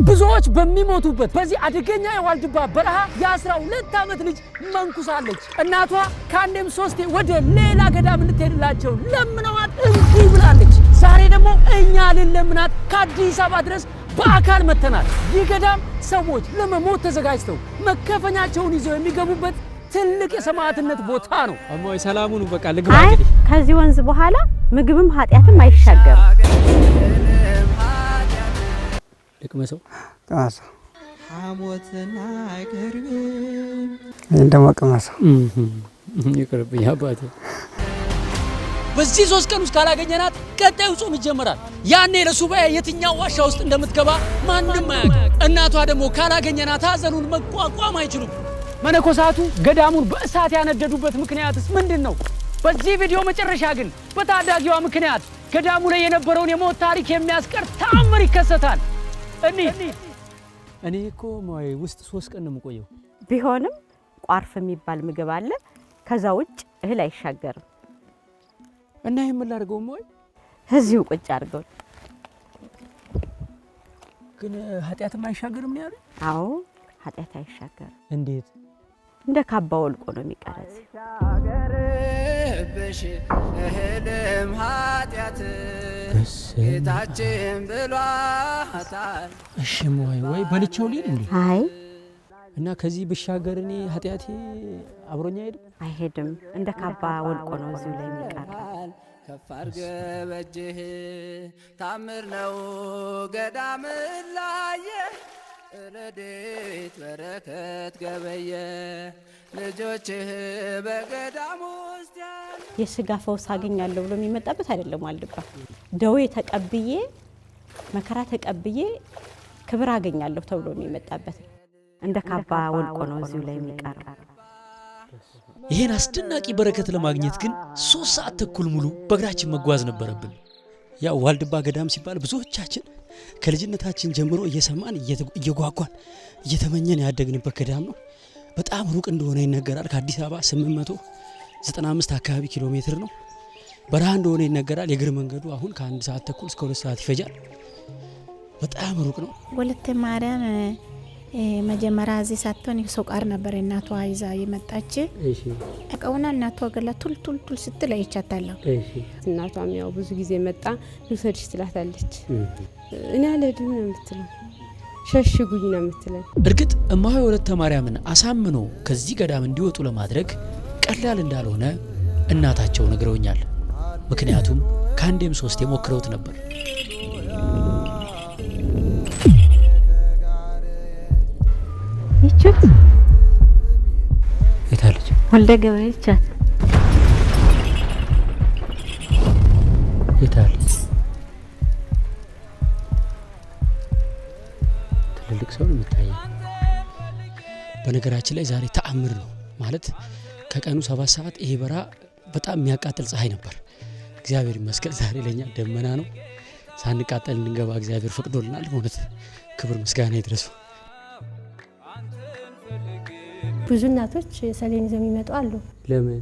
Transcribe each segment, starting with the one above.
ብዙዎች በሚሞቱበት በዚህ አደገኛ የዋልድባ በረሃ የ12 ዓመት ልጅ መንኩሳለች። እናቷ ከአንዴም ሶስቴ ወደ ሌላ ገዳም እንድትሄድላቸው ለምነዋት እምቢ ብላለች። ዛሬ ደግሞ እኛ ልንለምናት ከአዲስ አበባ ድረስ በአካል መጥተናል። ይህ ገዳም ሰዎች ለመሞት ተዘጋጅተው መከፈኛቸውን ይዘው የሚገቡበት ትልቅ የሰማዕትነት ቦታ ነው። እማሆይ ሰላሙን በቃ ልግባ። አይ፣ እንግዲህ ከዚህ ወንዝ በኋላ ምግብም ኃጢአትም አይሻገርም። ልቅመሰው። ቅመሰው። ይህን ደግሞ ቅመሰው። ይቅርብኝ አባቴ። በዚህ 3 ቀን ውስጥ ካላገኘናት ቀጣዩ ጾም ይጀመራል። ያኔ ለሱባኤ የትኛው ዋሻ ውስጥ እንደምትገባ ማንም አያውቅም። እናቷ ደግሞ ካላገኘናት ሐዘኑን መቋቋም አይችሉም። መነኮሳቱ ገዳሙን በእሳት ያነደዱበት ምክንያትስ ምንድን ነው? በዚህ ቪዲዮ መጨረሻ ግን በታዳጊዋ ምክንያት ገዳሙ ላይ የነበረውን የሞት ታሪክ የሚያስቀር ተአምር ይከሰታል። እኔ እኮ ውስጥ 3 ቀን ነው የምቆየው። ቢሆንም ቋርፍ የሚባል ምግብ አለ። ከዛ ውጭ እህል አይሻገርም። እና ይህ ምን ላድርገው ወይ? እዚሁ ቁጭ አድርገው። ግን ኃጢአትም አይሻገርም ነው ያሉኝ። አዎ፣ ኃጢአት አይሻገርም። እንዴት? እንደ ካባ ወልቆ ነው የሚቀረዝ። እህልም ኃጢአት ጌታችን ብሏታል። እሺ ወይ ወይ በልቼው ልሂድ እንዴ? አይ። እና ከዚህ ብሻገር እኔ ኃጢአቴ አብሮኝ አይሄድም? አይሄድም። እንደ ካባ ወልቆ ነው እዚሁ ላይ የሚቀረው። ከፍ አድርገህ በእጅህ ታምር ነው ገዳም ላየ ረድኤት በረከት ገበየ ልጆችህ በገዳም ውስጥ ያሉ የስጋ ፈውስ አገኛለሁ ብሎ የሚመጣበት አይደለም። ዋልድባ ደዌ ተቀብዬ፣ መከራ ተቀብዬ ክብር አገኛለሁ ተብሎ የሚመጣበት ነው። እንደ ካባ ወልቆ ነው እዚሁ ላይ የሚቀረው። ይህን አስደናቂ በረከት ለማግኘት ግን 3 ሰዓት ተኩል ሙሉ በእግራችን መጓዝ ነበረብን። ያው ዋልድባ ገዳም ሲባል ብዙዎቻችን ከልጅነታችን ጀምሮ እየሰማን፣ እየጓጓን፣ እየተመኘን ያደግንበት ገዳም ነው። በጣም ሩቅ እንደሆነ ይነገራል። ከአዲስ አበባ 895 አካባቢ ኪሎ ሜትር ነው። በረሃ እንደሆነ ይነገራል። የእግር መንገዱ አሁን ከ1 ሰዓት ተኩል እስከ 2 ሰዓት ይፈጃል። በጣም ሩቅ ነው። ወለተ ማርያም መጀመሪያ እዚህ ሳትሆን ሶቃር ነበር እናቷ ይዛ የመጣች። እቃውና እናቷ ገላ ቱል ቱል ቱል ስትል አይቻታለሁ። እናቷም ያው ብዙ ጊዜ መጣ ልውሰድሽ ትላታለች። እኔ አልሄድም ነው የምትለው፣ ሸሽጉኝ ነው የምትለኝ። እርግጥ እማሆይ ወለተ ማርያምን አሳምኖ ከዚህ ገዳም እንዲወጡ ለማድረግ ቀላል እንዳልሆነ እናታቸው ነግረውኛል። ምክንያቱም ከአንዴም ሶስቴ ሞክረውት ነበር። ይችት። የታለች? ወልደ ገብርኤል ይቻት። የታለች? ትልልቅ ሰው ነው የሚታየው። በነገራችን ላይ ዛሬ ተአምር ነው፣ ማለት ከቀኑ 7 ሰዓት ይሄ በረሃ በጣም የሚያቃጥል ፀሐይ ነበር። እግዚአብሔር ይመስገን ዛሬ ለኛ ደመና ነው። ሳንቃጠል እንድንገባ እግዚአብሔር ፈቅዶልናል። በእውነት ክብር ምስጋና ይድረሰው። ብዙ እናቶች ሰሌን ይዘው የሚመጡ አሉ። ለምን?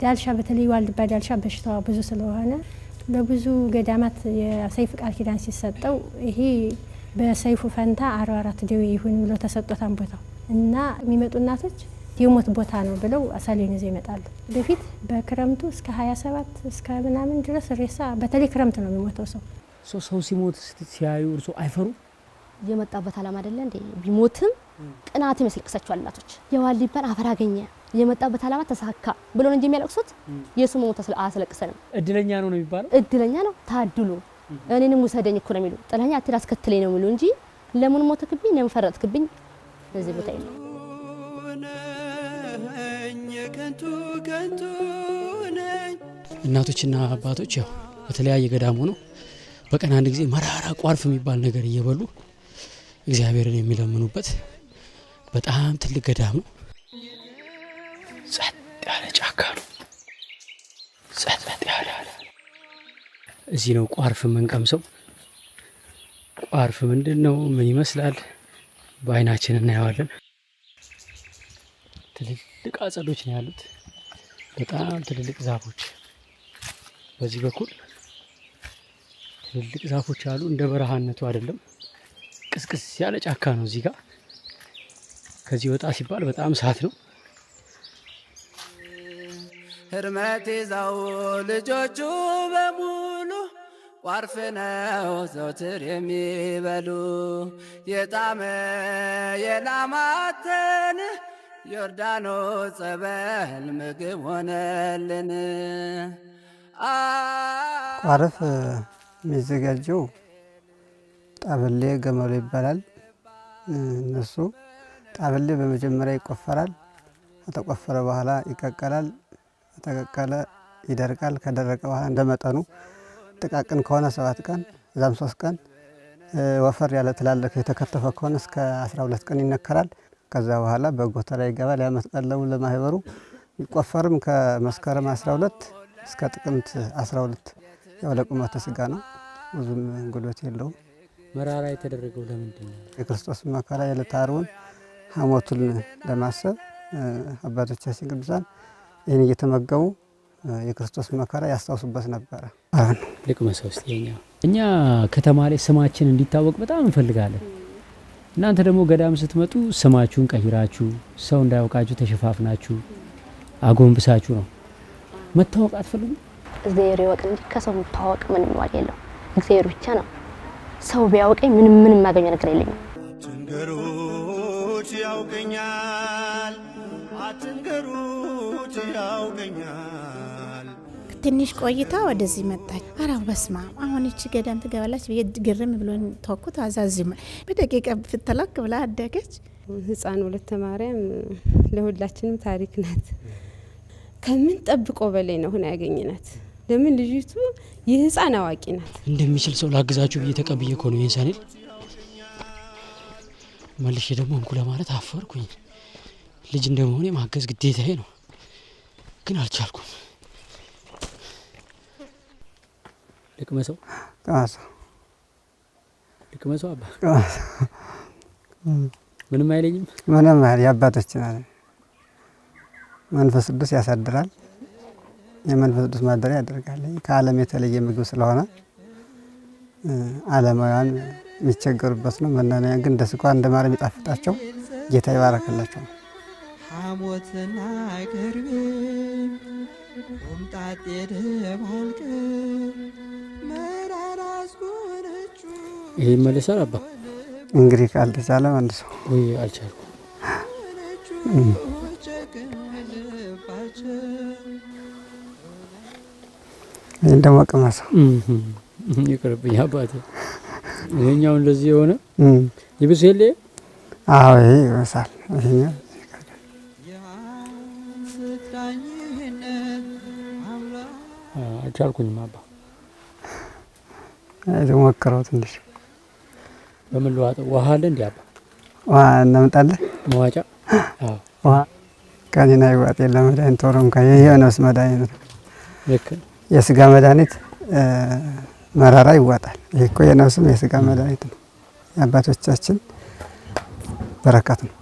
ዳልሻ፣ በተለይ ዋልድባ ዳልሻ በሽታዋ ብዙ ስለሆነ ለብዙ ገዳማት የሰይፍ ቃል ኪዳን ሲሰጠው ይሄ በሰይፉ ፈንታ 44 ደዌ ይሁን ብሎ ተሰጦታን ቦታው እና የሚመጡ እናቶች የሞት ቦታ ነው ብለው ሰሌን ይዘው ይመጣሉ። በፊት በክረምቱ እስከ 27 እስከ ምናምን ድረስ ሬሳ፣ በተለይ ክረምት ነው የሚሞተው ሰው። ሰው ሲሞት ሲያዩ እርሶ አይፈሩ? የመጣበት ዓላማ አይደለ እንዴ? ቢሞትም ቅናትም ያስለቅሳቸዋል እናቶች። የዋልድባን አፈር አገኘ፣ የመጣበት ዓላማ ተሳካ ብሎ ነው እንጂ የሚያለቅሱት የእሱ መሞት አያስለቅሰንም። እድለኛ ነው ነው የሚባለው። እድለኛ ነው፣ ታድሎ እኔንም ውሰደኝ እኮ ነው የሚሉ። ጥለኛ አትሂድ አስከትለኝ ነው የሚሉ እንጂ ለምን ሞትክብኝ፣ ለምን ፈረጥክብኝ እዚህ ቦታ የለም። ከንቱ ከንቱ ነኝ። እናቶችና አባቶች ያው በተለያየ ገዳም ሆነው በቀን አንድ ጊዜ መራራ ቋርፍ የሚባል ነገር እየበሉ እግዚአብሔርን የሚለምኑበት በጣም ትልቅ ገዳም ነው። ጸጥ ያለ ጫካ ነው። ጸጥ ያለ እዚህ ነው ቋርፍ የምንቀምሰው። ቋርፍ ምንድን ነው? ምን ይመስላል? በአይናችን እናየዋለን። ትልልቅ አጸዶች ነው ያሉት። በጣም ትልልቅ ዛፎች፣ በዚህ በኩል ትልልቅ ዛፎች አሉ። እንደ በረሃነቱ አይደለም፣ ቅጠል ቅዝቅዝ ያለ ጫካ ነው እዚህ ጋር። ከዚህ ወጣ ሲባል በጣም እሳት ነው። ህርመት ይዘው ልጆቹ በሙሉ ቋርፍ ነው ዘውትር የሚበሉ የጣመ የላማተን ዮርዳኖስ ጸበል ምግብ ሆነልን። ቋርፍ የሚዘጋጀው ጣበሌ ገመሎ ይባላል። እነሱ ጣበሌ በመጀመሪያ ይቆፈራል። ከተቆፈረ በኋላ ይቀቀላል። ከተቀቀለ ይደርቃል። ከደረቀ በኋላ እንደ መጠኑ ጥቃቅን ከሆነ 7 ቀን እዛም 3 ቀን፣ ወፈር ያለ ትላልቅ የተከተፈ ከሆነ እስከ 12 ቀን ይነከራል። ከዛ በኋላ በጎተራ ይገባል። የዓመት ቀለቡ ለማህበሩ ይቆፈርም ከመስከረም 12 እስከ ጥቅምት 12። ያው ለቁመተ ስጋ ነው፣ ብዙም ጉልበት የለውም። መራራ የተደረገው ለምንድን ነው? የክርስቶስ መከራ የዕለተ ዓርቡን ሐሞቱን ለማሰብ አባቶቻችን ቅዱሳን ይህን እየተመገቡ የክርስቶስ መከራ ያስታውሱበት ነበረ። ልቅመሰው እስቲ። እኛ ከተማ ላይ ስማችን እንዲታወቅ በጣም እንፈልጋለን። እናንተ ደግሞ ገዳም ስትመጡ ስማችሁን ቀይራችሁ ሰው እንዳያውቃችሁ ተሸፋፍናችሁ አጎንብሳችሁ ነው። መታወቅ አትፈልጉም? እግዚአብሔር ይወቅ እንጂ ከሰው መታወቅ ምንም ዋጋ የለውም። እግዚአብሔር ብቻ ነው። ሰው ቢያውቀኝ ምንም ምንም የማገኘው ነገር የለኝም። አትንገሩት ያውቀኛል፣ አትንገሩት ያውቀኛል። ትንሽ ቆይታ ወደዚህ መጣች። አረ በስመ አብ አሁን ይቺ ገዳም ትገባለች ብዬ ግርም ብሎን ተወኩት። አዛዚ በደቂቃ ፍትለክ ብላ አደገች። ህፃን ወለተ ማርያም ለሁላችንም ታሪክ ናት። ከምን ጠብቆ በላይ ነው ሆና ያገኘናት። ለምን ልጅቱ የህፃን አዋቂ ናት። እንደሚችል ሰው ላግዛችሁ ብዬ ተቀብዬ እኮ ነው ይህን ሰኔል መልሼ ደግሞ እንኩ ለማለት አፈርኩኝ። ልጅ እንደመሆኔ ማገዝ ግዴታዬ ነው፣ ግን አልቻልኩም። ልቅመሰው። ቅመሰው። ልቅመሰው አባ። ቅመሰው። ምንም አይለኝም። ምንም አይል፣ የአባቶች መንፈስ ቅዱስ ያሳድራል። የመንፈስ ቅዱስ ማደሪያ ያደርጋል። ከዓለም የተለየ ምግብ ስለሆነ ዓለማውያን የሚቸገሩበት ነው። መናንያን ግን እንደ ስኳር እንደ ማር የሚጣፍጣቸው ጌታ ይባረክላቸው። ሐሞትና ቅርቤ ሆምጣጤ ደባልቅ መራራ አስጎነጩ። ይሄ ይመለሳል አባ? እንግዲህ ካልተቻለ መልሶ። ወይ አልቻልኩም። ይህን ደግሞ ቅመሰው። ይቅርብኝ አባቴ። ይሄኛው እንደዚህ የሆነ ይብስ የለ? አዎ ይሄ ይብሳል። ይሄኛው አልቻልኩኝም አባ። ሞክረው ትንሽ። በምን ልዋጠው? ውሃ አለ እንዴ አባ? ውሃ እናምጣለን። መዋጫ? አዎ። ውሃ ከኔና ይዋጥ የለም መድኃኒት ቶሎ እንኳን ይሄ የነፍስ መድኃኒት ነው። ልክ ነው። የስጋ መድኃኒት መራራ ይዋጣል። ይሄ እኮ የነፍስም የስጋ መድኃኒት ነው። የአባቶቻችን በረከት ነው።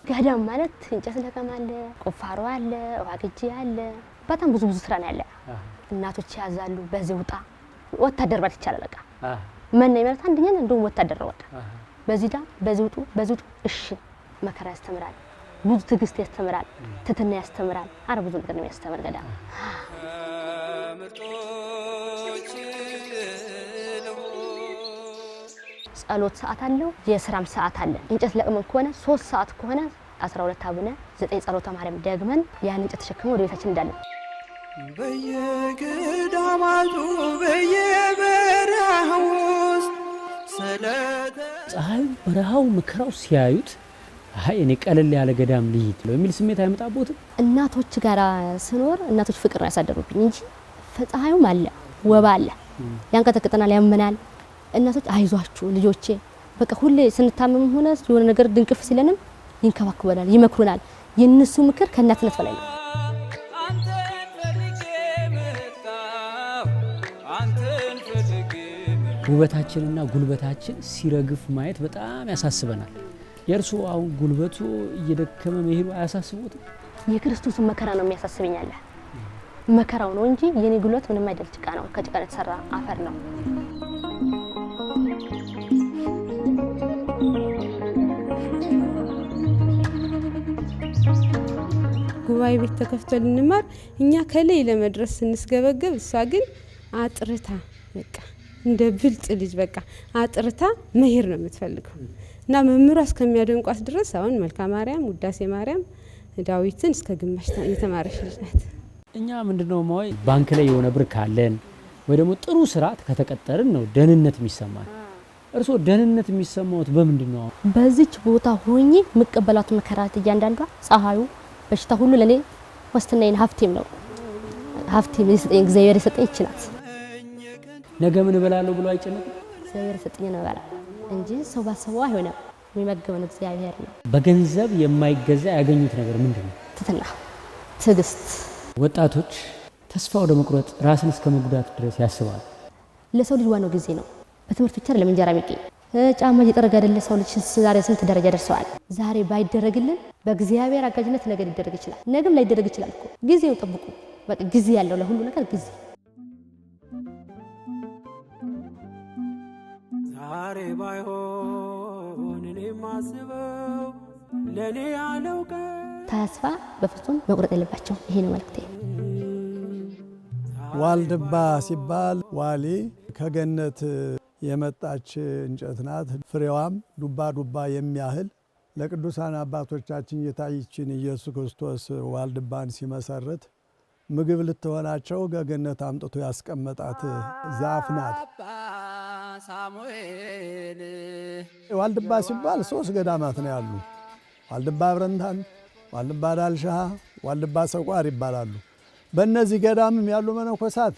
ገዳም ማለት እንጨት ለቀማ አለ፣ ቁፋሮ አለ፣ ውሃ ቅጂ አለ። በጣም ብዙ ብዙ ስራ ነው ያለ። እናቶች ያዛሉ፣ በዚህ ውጣ ወታደር ማለት ይቻላል። በቃ መናኝ ማለት አንደኛ እንደውም ወታደር ነው። በቃ በዚህ ዳ በዚህ ውጡ በዚህ ውጡ። እሺ መከራ ያስተምራል፣ ብዙ ትዕግስት ያስተምራል፣ ትህትና ያስተምራል። አረ ብዙ ነገር ነው የሚያስተምር ገዳም። ጸሎት ሰዓት አለው፣ የስራም ሰዓት አለ። እንጨት ለቅመን ከሆነ 3 ሰዓት ከሆነ 12 አቡነ 9 ጸሎተ ማርያም ደግመን ያን እንጨት ተሸክመን ወደ ቤታችን እንዳለን። በየገዳማቱ በየበረሃው ውስጥ ስለተ ፀሐዩ በረሃው መከራው ሲያዩት አይ እኔ ቀለል ያለ ገዳም ልሂድ የሚል ስሜት አይመጣቦትም? እናቶች ጋር ስኖር እናቶች ፍቅር ነው ያሳደሩብኝ እንጂ ፀሐዩም አለ ወባ አለ ያንቀጠቅጠናል፣ ያመናል። እናቶች አይዟችሁ ልጆቼ በቃ ሁሌ ስንታመም ሆነ የሆነ ነገር ድንቅፍ ሲለንም ይንከባከቡናል፣ ይመክሩናል። የነሱ ምክር ከእናትነት በላይ ነው። ውበታችንና ጉልበታችን ሲረግፍ ማየት በጣም ያሳስበናል። የእርሱ አሁን ጉልበቱ እየደከመ መሄዱ አያሳስቦትም? የክርስቶስን መከራ ነው የሚያሳስበኝ አለ። መከራው ነው እንጂ የኔ ጉልበት ምንም አይደል፣ ጭቃ ነው፣ ከጭቃ የተሰራ አፈር ነው። ንዋይ ቤት ተከፍቶ ልንማር እኛ ከላይ ለመድረስ ስንስገበገብ፣ እሷ ግን አጥርታ በቃ እንደ ብልጥ ልጅ በቃ አጥርታ መሄድ ነው የምትፈልገው እና መምህሯ እስከሚያደንቋት ድረስ አሁን መልካ ማርያም፣ ውዳሴ ማርያም፣ ዳዊትን እስከ ግማሽ የተማረች ልጅ ናት። እኛ ምንድነው ማወይ ባንክ ላይ የሆነ ብር ካለን ወይ ደግሞ ጥሩ ስራ ከተቀጠርን ነው ደህንነት የሚሰማን። እርስዎ ደህንነት የሚሰማዎት በምንድን ነው? በዚች ቦታ ሆኜ የምቀበላት መከራት እያንዳንዷ ፀሐዩ፣ በሽታ ሁሉ ለኔ ዋስትናዬን ሀብቴም ነው። ሀብቴም የሰጠኝ እግዚአብሔር የሰጠኝ ይህች ናት። ነገ ምን እበላለሁ ብሎ አይጨነቅም። እግዚአብሔር የሰጠኝ ነው እበላለሁ እንጂ ሰው ባሰበው አይሆንም። የሚመግበን እግዚአብሔር ነው። በገንዘብ የማይገዛ ያገኙት ነገር ምንድን ነው? ትትና፣ ትዕግስት። ወጣቶች ተስፋ ወደ መቁረጥ ራስን እስከ መጉዳት ድረስ ያስባሉ። ለሰው ልጅ ዋናው ጊዜ ነው። በትምህርት ብቻ አይደለም እንጀራ የሚገኝ። ጫማ እየጠረገ አይደለ ሰው ልጅ ዛሬ ስንት ደረጃ ደርሰዋል። ዛሬ ባይደረግልን በእግዚአብሔር አጋዥነት ነገ ሊደረግ ይችላል። ነገም ላይደረግ ይችላል እኮ ጊዜው ጠብቁ። በቃ ጊዜ ያለው ለሁሉ ነገር ጊዜ። ዛሬ ባይሆን እኔ ማስበው ለኔ ያለው ቀን ተስፋ በፍጹም መቁረጥ የለባቸው። ይሄ ነው መልእክቴ። ዋልድባ ሲባል ዋሊ ከገነት የመጣች እንጨት ናት። ፍሬዋም ዱባ ዱባ የሚያህል ለቅዱሳን አባቶቻችን ጌታችን ኢየሱስ ክርስቶስ ዋልድባን ሲመሰርት ምግብ ልትሆናቸው ከገነት አምጥቶ ያስቀመጣት ዛፍ ናት። ዋልድባ ሲባል ሶስት ገዳማት ነው ያሉ። ዋልድባ አብረንታን፣ ዋልድባ ዳልሻሃ፣ ዋልድባ ሰቋር ይባላሉ። በእነዚህ ገዳምም ያሉ መነኮሳት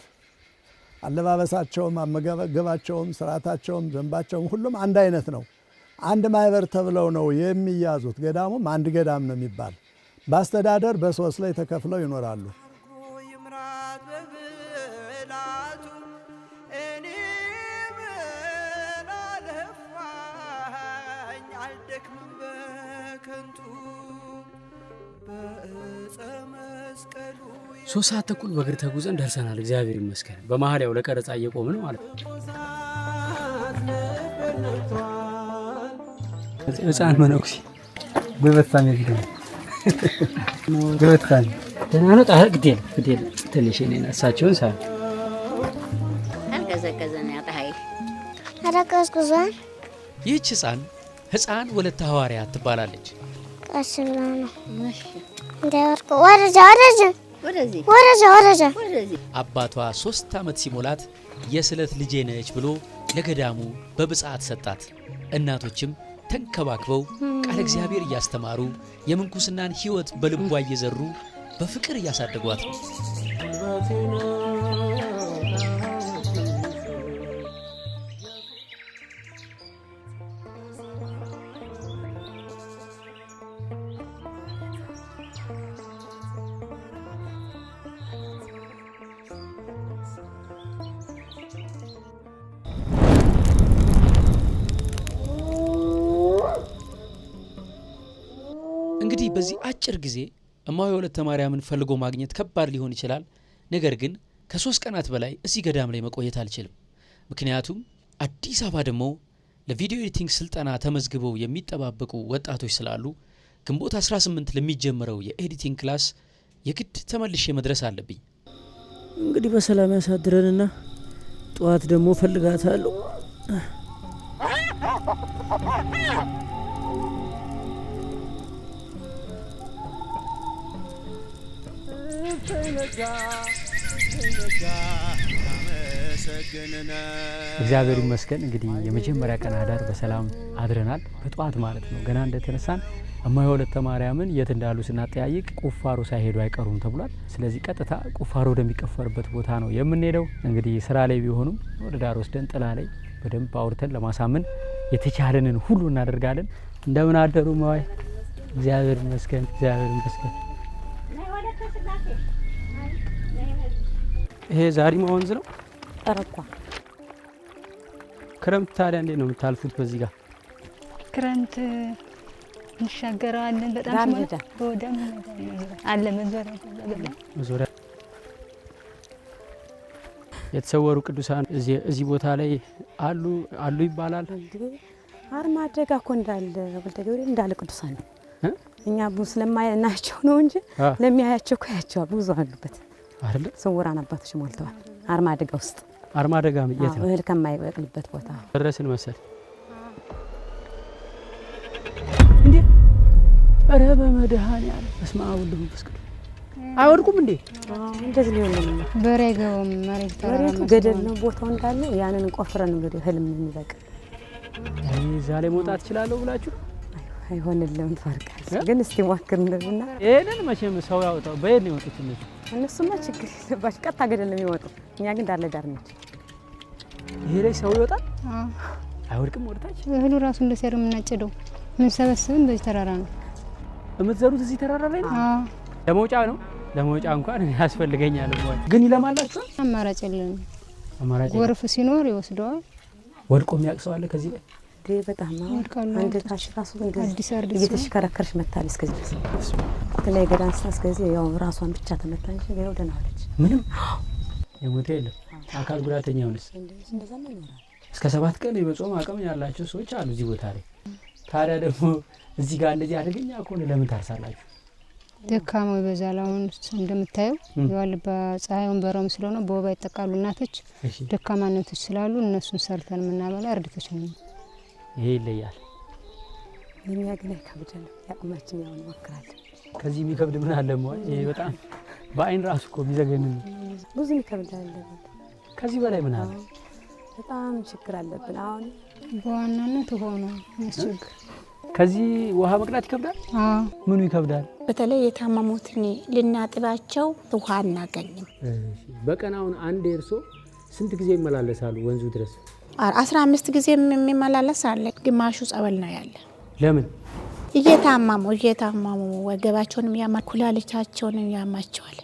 አለባበሳቸውም፣ አመጋገባቸውም፣ ስርዓታቸውም፣ ደንባቸውም ሁሉም አንድ አይነት ነው። አንድ ማህበር ተብለው ነው የሚያዙት። ገዳሙም አንድ ገዳም ነው የሚባል። በአስተዳደር በሶስት ላይ ተከፍለው ይኖራሉ። ይምራት በብላቱ እኔ ምን አለፋኝ አልደክምም በከንቱ በዕፀ መስቀሉ 3 ሰዓት ተኩል በእግር ተጉዘን ደርሰናል። እግዚአብሔር ይመስገን። በመሀል ያው ለቀረጻ እየቆምን ማለት ነው። ህፃን መነኩሴ ጉልበት ሳሚ ጉልበት ሳሚ ደህና ነው። ጣ ግድ የለም ግድ የለም ትንሽ እኔን እሳቸውን ሳ አልቀዘቀዘን ፀሐይ። ኧረ ቀዝቅዟል። ይህች ህፃን ህፃን ወለተ ሐዋርያት ትባላለች። ቀስ ብላ ነው እንዳይወድቁ። ወደዛ ወደዛ ወደዚህ ወደዛ ወደዛ። አባቷ 3 ዓመት ሲሞላት የስለት ልጄ ነች ብሎ ለገዳሙ በብፅዓት ሰጣት። እናቶችም ተንከባክበው ቃለ እግዚአብሔር እያስተማሩ የምንኩስናን ሕይወት በልቧ እየዘሩ በፍቅር እያሳደጓት ነው። እንግዲህ በዚህ አጭር ጊዜ እማሆይ ወለተ ማርያምን ፈልጎ ማግኘት ከባድ ሊሆን ይችላል። ነገር ግን ከ3 ቀናት በላይ እዚህ ገዳም ላይ መቆየት አልችልም። ምክንያቱም አዲስ አበባ ደግሞ ለ video editing ስልጠና ተመዝግበው የሚጠባበቁ ወጣቶች ስላሉ ግንቦት 18 ለሚጀምረው የ editing class የግድ ተመልሼ መድረስ አለብኝ። እንግዲህ በሰላም ያሳድረንና ጠዋት ደግሞ ፈልጋታለሁ። እግዚአብሔር ይመስገን እንግዲህ የመጀመሪያ ቀን አዳር በሰላም አድረናል። በጠዋት ማለት ነው። ገና እንደተነሳን እማሆይ ወለተ ማርያምን የት እንዳሉ ስናጠያይቅ ቁፋሮ ሳይሄዱ አይቀሩም ተብሏል። ስለዚህ ቀጥታ ቁፋሮ ወደሚቆፈርበት ቦታ ነው የምንሄደው። እንግዲህ ስራ ላይ ቢሆኑም ወደ ዳር ወስደን ጥላ ላይ በደንብ አውርተን ለማሳመን የተቻለንን ሁሉ እናደርጋለን። እንደምን አደሩ እማሆይ? እግዚአብሔር ይመስገን፣ እግዚአብሔር ይመስገን። ይሄ ዛሪማ ወንዝ ነው። ጠረኳ። ክረምት ታዲያ እንዴት ነው የምታልፉት በዚህ ጋር? ክረምት እንሻገረዋለን። በጣም ዳር ሲሞላ ሄዳ። በወዲያም አለ መዞሪያ ዙሪያ የተሰወሩ ቅዱሳን እዚህ ቦታ ላይ አሉ አሉ ይባላል። አርማደጋ እኮ እንዳለ ወልደ ገብርኤል እንዳለ ቅዱሳን ነው። እኛ ብዙ ስለማናያቸው ነው እንጂ ለሚያያቸው እኮ ያቸዋል። ብዙ አሉበት አይደለ? ስውራን አባቶች ሞልተዋል። አርማደጋ ውስጥ። አርማደጋ የት ነው? እህል ከማይበቅልበት ቦታ። ደረስን መሰል እንዴ? ኧረ በመድኃኒዓለም፣ በስመ አብ ወወልድ ወመንፈስ ቅዱስ። አይወድቁም እንዴ? እንደዚህ ሊሆን ነው። በሬ አይገባም። መሬት ተራራማ። መሬቱ ገደል ነው ቦታው እንዳለ። ያንን ቆፍረን እንግዲህ እህል የሚበቅል። እኔ እዛ ላይ መውጣት እችላለሁ ብላችሁ? አይሆንልም። ትወርቃለህ፣ ግን እስቲ ሞክር እንደዚህና። ይሄንን መቼም ሰው ያወጣው። በየት ነው የወጡት እነሱ? እነሱማ ችግር የለባቸው፣ ቀጥታ ገደል ነው የሚወጡ። እኛ ግን ዳር ለዳር ነች። ይሄ ላይ ሰው ይወጣል? አይወድቅም ወደታች? እህሉ ራሱ እንደ ሴር የምናጭደው የምንሰበስብም በዚህ ተራራ ነው። የምትዘሩት እዚህ ተራራ ላይ ነው? ለመውጫ ነው። ለመውጫ እንኳን ያስፈልገኛል። ግን ይለማላችኋል? አማራጭ የለንም። አማራጭ የለም። ጎርፍ ሲኖር ይወስደዋል። ወድቆ የሚያውቅ ሰው አለ ከዚህ ላይ? እንዴ በጣም ይወድቃሉ። አንድ ታች ራሱ እንደዚህ አዲስ አርድ እየተሽከረከረች መታለች እስከዚህ ድረስ። በተለይ ገዳን ስራ እስከዚህ ያው ራሷን ብቻ ተመታ እንጂ ሌላው ደህና ሆነች። ምንም የሞተ የለም። አካል ጉዳተኛ ሆነስ? እንደዛማ ይኖራል። እስከ 7 ቀን የመጾም አቅም ያላቸው ሰዎች አሉ እዚህ ቦታ ላይ። ታዲያ ደግሞ እዚህ ጋር እንደዚህ አደገኛ ከሆነ ለምን ታርሳላችሁ? ደካማው ይበዛል። አሁን እንደምታየው የዋልባ ፀሐዩን በረም ስለሆነ በወባ ይጠቃሉ እናቶች። ደካማ እናቶች ስላሉ እነሱን ሰርተን የምናበላ እርድቶች ነው። ይሄ ይለያል። ለኛ ግን አይከብደንም። ያቅማችን ያው እንሞክራለን። ከዚህ የሚከብድ ምን አለ? ይሄ በጣም በአይን ራሱ እኮ የሚዘገንን። ብዙ የሚከብድ አለ። ከዚህ በላይ ምን አለ? በጣም ችግር አለብን አሁን። በዋናነት ውሃው ነው የሚያስቸግር። ከዚህ ውሃ መቅዳት ይከብዳል? አዎ። ምኑ ይከብዳል? በተለይ የታመሙትን ልናጥባቸው ውሃ አናገኝም። በቀን አሁን አንድ እርሶ ስንት ጊዜ ይመላለሳሉ ወንዙ ድረስ? 15 ጊዜ የሚመላለስ አለ። ግማሹ ጸበል ነው ያለ። ለምን? እየታመሙ ወገባቸውንም ያማ፣ ኩላሊታቸውንም ያማቸዋል።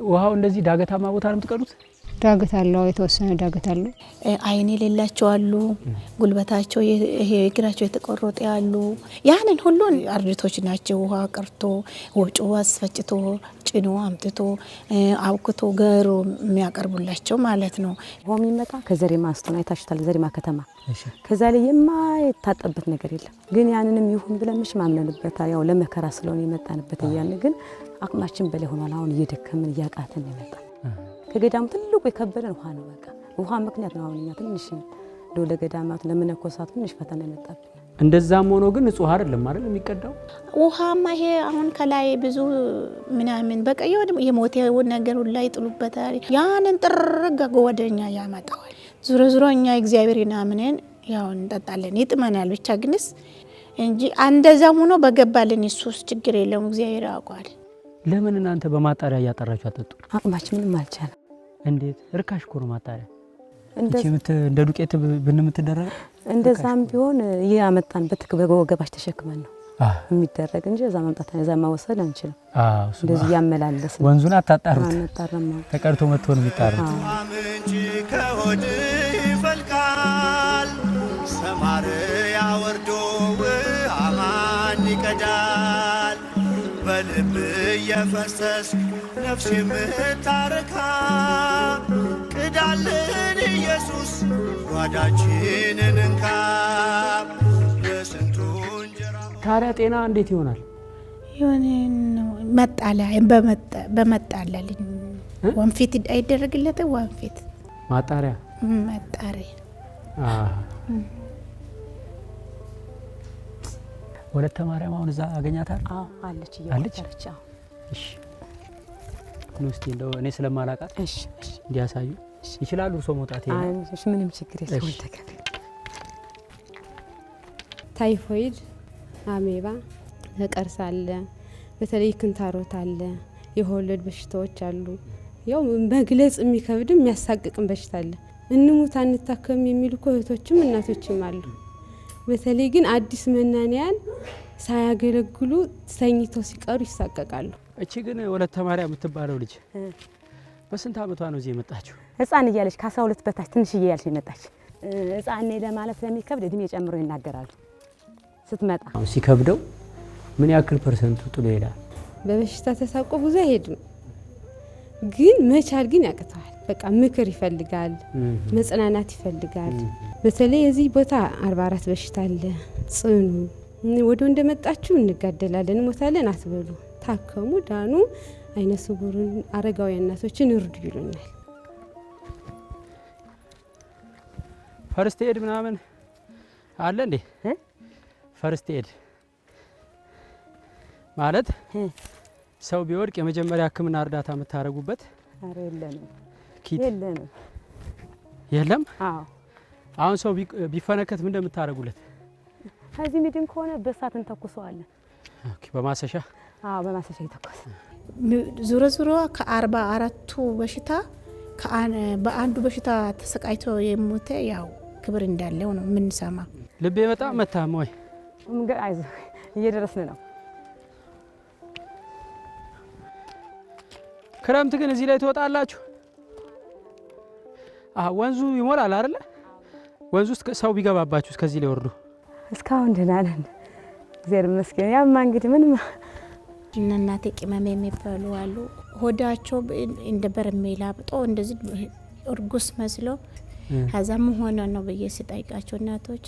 ውሃው እንደዚህ ዳገታማ ቦታ ነው የምትቀዱት? ዳገት አለው፣ የተወሰነ ዳገት አለው። አይን የሌላቸው አሉ፣ ጉልበታቸው ይሄ እግራቸው የተቆረጠ ያሉ። ያንን ሁሉ አርድቶች ናቸው። ውሃ ቀርቶ ወፍጮ አስፈጭቶ ጭኖ አምጥቶ አውክቶ ገሮ የሚያቀርቡላቸው ማለት ነው። ውሃው የሚመጣ ከዘሬማ አንስቶ ነው። አይታችሁታል፣ ዘሬማ ከተማ። ከዛ ላይ የማይታጠብበት ነገር የለም። ግን ያንንም ይሁን ብለን መቼም አምነንበታል። ያው ለመከራ ስለሆነ የመጣንበት እያልን ግን አቅማችን በላይ ሆኗል። አሁን እየደከምን እያቃተን ነው የመጣ። ከገዳሙ ትልቁ የከበደን ውሃ ነው። በቃ ውሃ ምክንያት ነው አሁን እኛ ትንሽ እንደው ለገዳማቱ ለመነኮሳቱ ትንሽ ፈተና የመጣብን። እንደዛም ሆኖ ግን ንጹህ አይደለም አይደል የሚቀዳው? ውሃማ ይሄ አሁን ከላይ ብዙ ምናምን በቃ የሆነ የሞተ ነገር ሁላ ይጥሉበታል። ያንን ጥርግ ወደኛ ያመጣዋል። ዙሮ ዙሮ እኛ እግዚአብሔርን አምነን ያው እንጠጣለን፣ ይጥመናል ብቻ ግንስ እንጂ እንደዛም ሆኖ በገባልን እሱስ ችግር የለውም፣ እግዚአብሔር ያውቀዋል። ለምን እናንተ በማጣሪያ እያጣራችሁ አጠጡ? አቅማችን ምንም አልቻለም። እንዴት? ርካሽ እኮ ነው ማጣሪያ። እንደ ዱቄት ብን የምትደረገው? እንደዛም ቢሆን እያመጣን በወገባች ተሸክመን ነው የሚደረግ እንጂ እዛ ማምጣት እዛ ማወሰድ አንችልም። እንደዚህ እያመላለስን ወንዙን አታጣሩት። አናጣራም። ተቀድቶ መጥቶ ነው የሚጣሩት። ምንጭ ከሆድ ይፈልቃል፣ ሰማርያ ወርዶ ውሃ ማን ይቀዳል? በልብ እየፈሰስ ነፍስ የምታረካ ቅዳልን ኢየሱስ ጓዳችንን እንካ። ለስንቱ እንጀራ። ታዲያ ጤና እንዴት ይሆናል? የሆነ መጣላ በመጣላልኝ ወንፊት አይደረግለትም። ወንፊት ማጣሪያ ማጣሪያ። ወለተ ማርያም አሁን እዛ አገኛታለሁ? አዎ አለች። አለች? እየቆፈረች። አዎ። እሺ ኑ እስቲ እንደው እኔ ስለማላውቃት እሺ እሺ እንዲያሳዩ ይችላሉ እርሶ መውጣት? ይሄ አይ እሺ ምንም ችግር የለውም። እሺ። ተከፈለ። ታይፎይድ፣ አሜባ፣ ነቀርሳ አለ፣ በተለይ ክንታሮት አለ፣ የወለድ በሽታዎች አሉ። ያው መግለጽ የሚከብድም የሚያሳቅቅም በሽታ አለ። እንሙት አንታከም የሚሉ እኮ እህቶችም እናቶችም አሉ። በተለይ ግን አዲስ መናንያን ሳያገለግሉ ተኝተው ሲቀሩ ይሳቀቃሉ። እቺ ግን ወለተ ማርያም የምትባለው ልጅ በስንት አመቷ ነው እዚህ የመጣችው? ህፃን እያለች ከ12 በታች ትንሽዬ እያለች ነው የመጣች። ህፃን ነኝ ለማለት ስለሚከብድ እድሜ ጨምሮ ይናገራሉ ስትመጣ። አሁን ሲከብደው ምን ያክል ፐርሰንቱ ጥሎ ይሄዳል? በበሽታ ተሳቆ ብዙ አይሄድም፣ ግን መቻል ግን ያቅተዋል። በቃ ምክር ይፈልጋል፣ መጽናናት ይፈልጋል። በተለይ የዚህ ቦታ 44 በሽታ አለ፣ ጽኑ ወደ እንደመጣችሁ እንጋደላለን፣ እንሞታለን አትበሉ፣ ታከሙ፣ ዳኑ፣ አይነ ስውሩን አረጋውያን እናቶችን እርዱ ይሉናል። First aid ምናምን አለ እንዴ? First aid ማለት ሰው ቢወድቅ የመጀመሪያ ሕክምና እርዳታ የምታደርጉበት? ኧረ የለንም። Kit? የለንም። የለም። አዎ። አሁን ሰው ቢፈነከት ምን እንደምታደርጉለት? ከዚህ ሚድን ከሆነ በእሳት እንተኩሰዋለን። Okay፣ በማሰሻ? አዎ፣ በማሰሻ ይተኮስ። ዞሮ ዞሮ ከ44ቱ በሽታ በአንዱ በሽታ ተሰቃይቶ የሞተ ያው ክብር እንዳለው ነው የምንሰማ። ልቤ በጣም መታም ወይ? አይዞህ፣ እየደረስን ነው። ክረምት ግን እዚህ ላይ ትወጣላችሁ? አዎ፣ ወንዙ ይሞላል አይደለ? ወንዙ ውስጥ ሰው ቢገባባችሁ እስከዚህ ላይ ወርዱ? እስካሁን ደህና ነን፣ እግዚአብሔር ይመስገን። ያማ እንግዲህ ምንም እነ እናቴ ቅመም የሚባሉ አሉ። ሆዳቸው እንደ በርሜል አብጦ እንደዚህ እርጉስ መስሎ፣ ከዛ ምን ሆነ ነው ብዬ ስጠይቃቸው እናቶች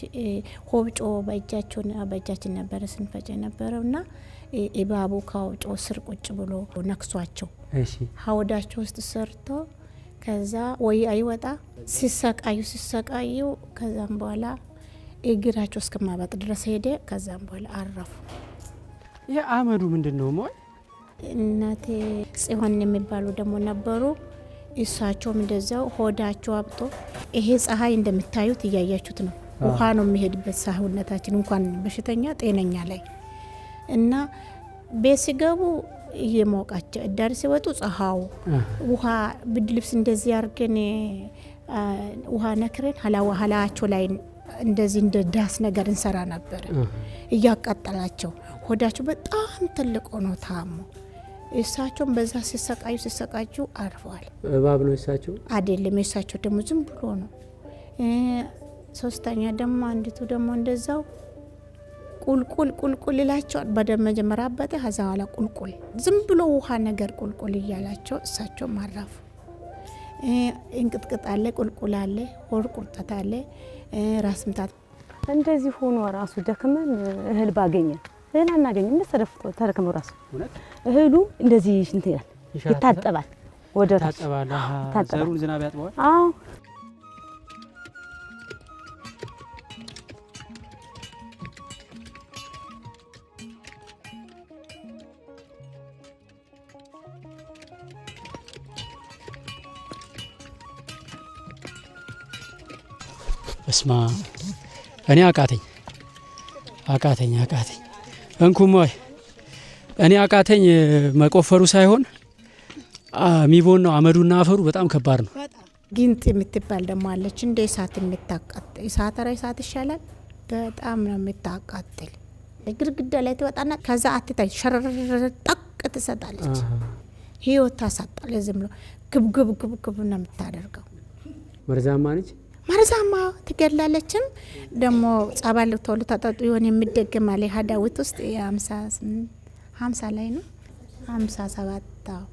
ሆብጮ በእጃቸው በእጃችን ነበረ ስንፈጭ የነበረው እና እባቡ ከሆብጮ ስር ቁጭ ብሎ ነክሷቸው ሆዳቸው ውስጥ ሰርቶ ከዛ ወይ አይወጣ ሲሰቃዩ ሲሰቃዩ ከዛም በኋላ እግራቸው እስከማበጥ ድረስ ሄደ። ከዛም በኋላ አረፉ። ይሄ አመዱ ምንድን ነው? ሞይ? እናቴ ጽሆን የሚባሉ ደግሞ ነበሩ። እሳቸውም እንደዚያው ሆዳቸው አብጦ፣ ይሄ ፀሐይ እንደምታዩት እያያችሁት ነው። ውሃ ነው የሚሄድበት ሰውነታችን እንኳን በሽተኛ ጤነኛ ላይ እና ቤት ሲገቡ እየሞቃቸው እዳር ሲወጡ ፀሐዩ ውሃ ብርድ ልብስ እንደዚህ አድርገን ውሃ ነክረን ሀላቸው ላይ እንደዚህ እንደ ዳስ ነገር እንሰራ ነበር። እያቃጠላቸው ሆዳቸው በጣም ትልቅ ሆኖ ታሞ እሳቸውም በዛ ሲሰቃዩ ሲሰቃዩ አርፈዋል። እባብ ነው እሳቸው? አይደለም፣ የእሳቸው ደግሞ ዝም ብሎ ነው። ሶስተኛ ደግሞ አንዲቱ ደግሞ እንደዛው ቁልቁል ቁልቁል ይላቸዋል። በደም መጀመሪያ አበጠ፣ ከዛ በኋላ ቁልቁል ዝም ብሎ ውሃ ነገር ቁልቁል እያላቸው እሳቸውም አረፉ። እንቅጥቅጥ አለ፣ ቁልቁል አለ፣ ሆድ ቁርጠት አለ፣ ራስ ምታት። እንደዚህ ሆኖ ራሱ ደክመን እህል ባገኘን እህል አናገኝም። እንደ ተደፍቶ ተደክሞ ራሱ እህሉ እንደዚህ እንትን ይላል፣ ይታጠባል፣ ወደ ታች ይታጠባል። ይታጠባል። ዘሩን ዝናብ ያጥበዋል። አዎ። በስማ እኔ አቃተኝ አቃተኝ አቃተኝ፣ እንኩም ወይ እኔ አቃተኝ። መቆፈሩ ሳይሆን ሚቦን ነው አመዱና አፈሩ በጣም ከባድ ነው። ጊንጥ የምትባል ደግሞ አለች፣ እንደ እሳት የምታቃጥል እሳት፣ ኧረ እሳት ይሻላል። በጣም ነው የምታቃጥል። ግድግዳ ላይ ትወጣና ከዛ አትታይ ሸረረረ ጠቅ ትሰጣለች። ህይወት ታሳጣለች። ዝም ብሎ ግብግብ ግብግብ ነው የምታደርገው። መርዛማ ነች። መርዛማ ትገላለችም። ደግሞ ጸበል ቶሎ ተጠጡ የሆነ የሚደገም አለ ሀዳዊት ውስጥ 50 ላይ ነው 57፣ አዎ።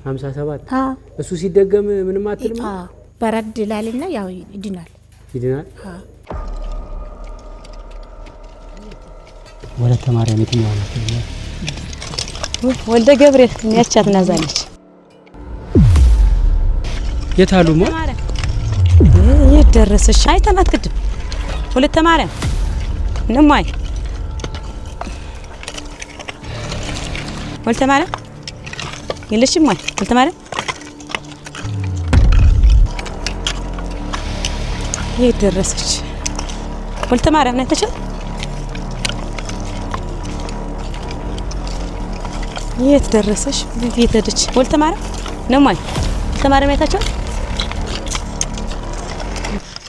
57። አዎ። እሱ ሲደገም ምንም አትልም? አዎ፣ በረድ ይላልና ያው ይድናል። ይድናል። አዎ። ወለተ ማርያም የትኛዋ ናት? ወልደ ገብርኤል ያቻት ናዛለች። የት አሉ ሞ? የት ደረሰች? አይተናት ቅድም። ወለተ ማርያም እማይ፣ ወለተ ማርያም የለሽም ወይ? ወለተ ማርያም የት ደረሰች? ወለተ ማርያም ነው አይተሻል? የት ደረሰች? የት ሄደች? ወለተ ማርያም ነው እማይ፣ ወለተ ማርያም አይታችኋል?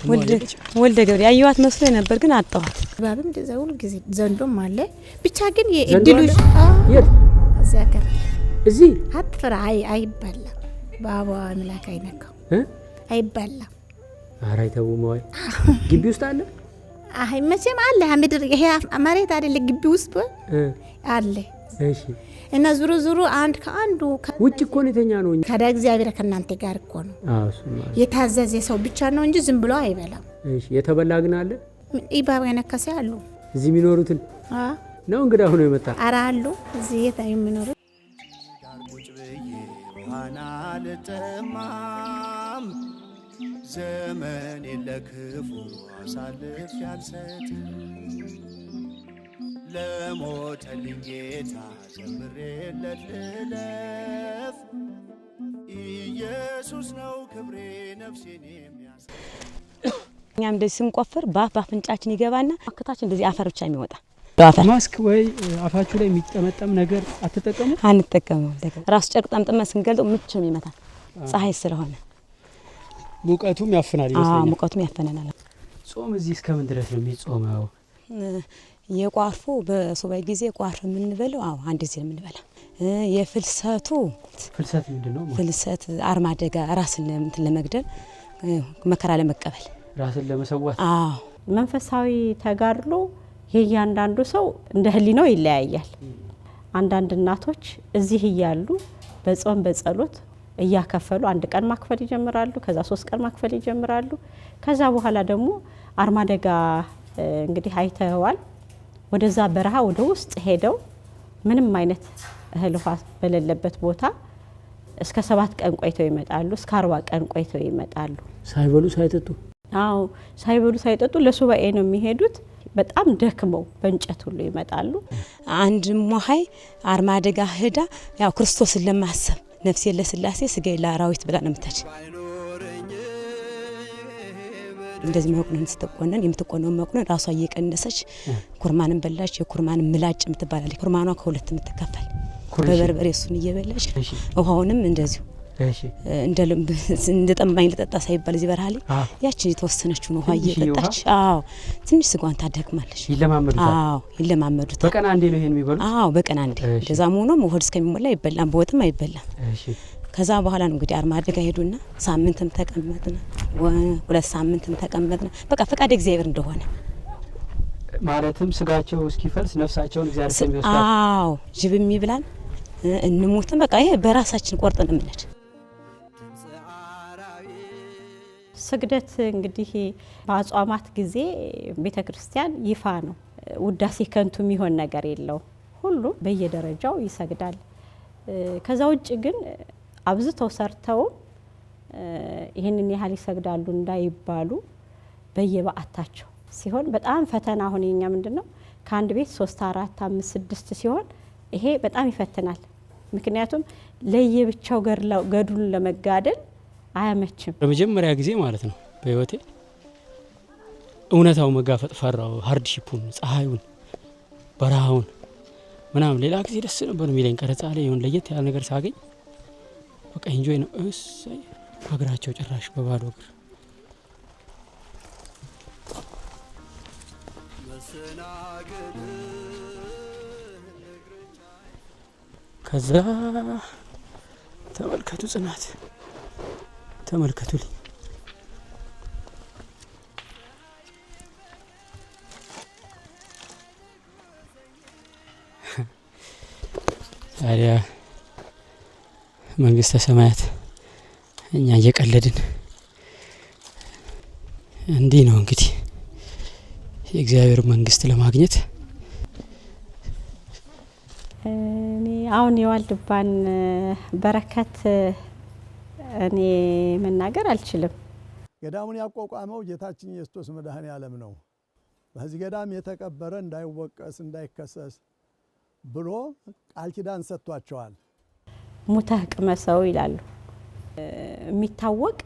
ወልደ ገብርኤል ያየኋት መስሎ ነበር ግን አጣኋት። እባብም እንደዛ ሁል ጊዜ ዘንዶም አለ። ብቻ ግን ዘንዶ የእድሉ አለ? የት? እዚያ ሀገር። እዚህ? አትፍራ፣ አይ አይበላም። በአበባ አምላክ አይነካው። እ? አይበላም። ኧረ አይተውም ወይ? ግቢ ውስጥ አለ? አይ መቼም አለ ምድር ይሄ መሬት አይደለ ግቢ ውስጥ አለ። እና ዙሩ ዙሩ አንድ ከአንዱ ውጭ እኮ ነው የተኛ ነው። ታዲያ እግዚአብሔር ከእናንተ ጋር እኮ ነው። አዎ፣ እሱማ። የታዘዘ ሰው ብቻ ነው እንጂ ዝም ብሎ አይበላም። እሺ፣ የተበላ ግን አለ? እባብ የነከሰ አሉ። እዚህ የሚኖሩትን ነው እንግዳ ሆኖ የመጣ? ኧረ አሉ እዚህ የት የሚኖሩት። ቁጭ ብዬ ውሃን አልጠማም፣ ዘመኔን ለክፉ አሳልፌ አልሰጥም። ለሞተልኝ ጌታ ዘምሬለት ልለፍ፣ ኢየሱስ ነው ክብሬ ነፍሴን የሚያስ እኛም እንደዚህ ስንቆፍር በአፍ በአፍንጫችን ይገባና አክታችን እንደዚህ አፈር ብቻ የሚወጣ። ማስክ ወይ አፋችሁ ላይ የሚጠመጠም ነገር አትጠቀሙ? አንጠቀምም። ራሱ ጨርቅ ጠምጥመን ስንገልጠው ምች ነው የሚመታል፣ ፀሐይ ስለሆነ። ሙቀቱም ያፍናል ይመስለኛል። ሙቀቱም ያፈነናል። ጾም እዚህ እስከምን ድረስ ነው የሚጾመው? የቋርፎ በሱባኤ ጊዜ ቋርፍ የምንበለው አዎ አንድ ጊዜ ነው የምንበላ። የፍልሰቱ ፍልሰት ምንድን ነው? ፍልሰት አርማደጋ ራስን እንትን ለመግደል፣ መከራ ለመቀበል፣ ራስን ለመሰዋት። አዎ። መንፈሳዊ ተጋድሎ የእያንዳንዱ ሰው እንደ ህሊናው ይለያያል። አንዳንድ እናቶች እዚህ እያሉ በጾም በጸሎት እያከፈሉ አንድ ቀን ማክፈል ይጀምራሉ። ከዛ 3 ቀን ማክፈል ይጀምራሉ። ከዛ በኋላ ደግሞ አርማደጋ እንግዲህ አይተዋል። ወደዛ በረሃ ወደ ውስጥ ሄደው ምንም አይነት እህል ውሃ በሌለበት ቦታ እስከ 7 ቀን ቆይተው ይመጣሉ። እስከ 40 ቀን ቆይተው ይመጣሉ። ሳይበሉ ሳይጠጡ? አዎ፣ ሳይበሉ ሳይጠጡ ለሱባኤ ነው የሚሄዱት። በጣም ደክመው በእንጨት ሁሉ ይመጣሉ። አንድ ሞሀይ አርማደጋ ሄዳ ያው ክርስቶስን ለማሰብ ነፍሴን ለስላሴ ስጋዬን ለአራዊት ብላ ነው የምታች። እንደዚህ መቁነን ስትቆነን የምትቆነው መቁነን ራሷ እየቀነሰች ኩርማንን በላች። የኩርማን ምላጭ የምትባላለች ኩርማኗ ከሁለት የምትከፈል በበርበሬ እሱን እየበላች ውሃውንም እንደዚሁ እንደ ጠማኝ ልጠጣ ሳይባል እዚህ በረሃ ላይ ያችን የተወሰነችውን ውሃ እየጠጣች አዎ ትንሽ ስጋዋን ታደክማለች። ይለማመዱታል። አዎ ይለማመዱታል። በቀን አንዴ ነው ይሄን የሚበሉት? አዎ በቀን አንዴ። እንደዛም ሆኖ ሆድ እስከሚሞላ አይበላም፣ በወጥም አይበላም። ከዛ በኋላ ነው እንግዲህ አርማደጋ ሄዱና ሳምንትም ተቀመጥን፣ 2 ሳምንትም ተቀመጥን። በቃ ፈቃደ እግዚአብሔር እንደሆነ ማለትም ስጋቸው እስኪፈልስ ነፍሳቸውን እግዚአብሔር እስከሚወስዳት። አዎ ጅብም ይብላን እንሞትም በቃ ይሄ በራሳችን ቆርጠን የምንሄድ። ስግደት እንግዲህ በአጽዋማት ጊዜ ቤተክርስቲያን ይፋ ነው። ውዳሴ ከንቱ የሚሆን ነገር የለውም። ሁሉም በየደረጃው ይሰግዳል። ከዛ ውጭ ግን አብዝተው ሰርተው ይህንን ያህል ይሰግዳሉ እንዳይባሉ በየበዓታቸው ሲሆን በጣም ፈተና። አሁን የኛ ምንድነው ከአንድ ቤት 3 4 5 6 ሲሆን ይሄ በጣም ይፈትናል። ምክንያቱም ለየብቻው ገድሉን ለመጋደል አያመችም። በመጀመሪያ ጊዜ ማለት ነው በህይወቴ እውነታው መጋፈጥ ፈራው። Hardship ኡን፣ ፀሐዩን፣ በረሃውን ምናምን። ሌላ ጊዜ ደስ ነበር የሚለኝ ቀረጻ ላይ የሆነ ለየት ያለ ነገር ሳገኝ በቃ enjoy ነው። እሰይ በእግራቸው ጭራሽ በባዶ እግር። ከዛ ተመልከቱ ጽናት ተመልከቱልኝ። ታዲያ መንግስተ ሰማያት እኛ እየቀለድን እንዲህ ነው እንግዲህ የእግዚአብሔር መንግስት ለማግኘት። እኔ አሁን የዋልድባን በረከት እኔ መናገር አልችልም። ገዳሙን ያቋቋመው ጌታችን ኢየሱስ ክርስቶስ መድኃኔዓለም ነው። በዚህ ገዳም የተቀበረ እንዳይወቀስ እንዳይከሰስ ብሎ ቃል ኪዳን ሰጥቷቸዋል። ሙተህ ቅመሰው ይላሉ። የሚታወቅ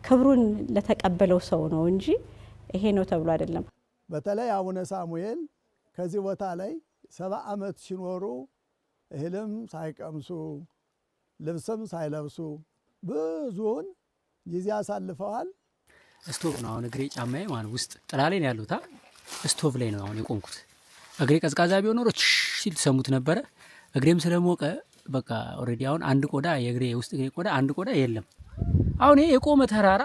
ክብሩን ለተቀበለው ሰው ነው እንጂ ይሄ ነው ተብሎ አይደለም። በተለይ አቡነ ሳሙኤል ከዚህ ቦታ ላይ 70 ዓመት ሲኖሩ እህልም ሳይቀምሱ ልብስም ሳይለብሱ ብዙውን ጊዜ አሳልፈዋል። ስቶቭ ነው አሁን እግሬ ጫማዬ ማለት ውስጥ ጥላ ላይ ነው ያለሁት። ስቶቭ ላይ ነው አሁን የቆምኩት። እግሬ ቀዝቃዛ ቢሆን ኖሮ ችሽ ሲል ትሰሙት ነበረ። እግሬም ስለሞቀ በቃ already አሁን አንድ ቆዳ የእግሬ ውስጥ እግሬ ቆዳ አንድ ቆዳ የለም። አሁን ይሄ የቆመ ተራራ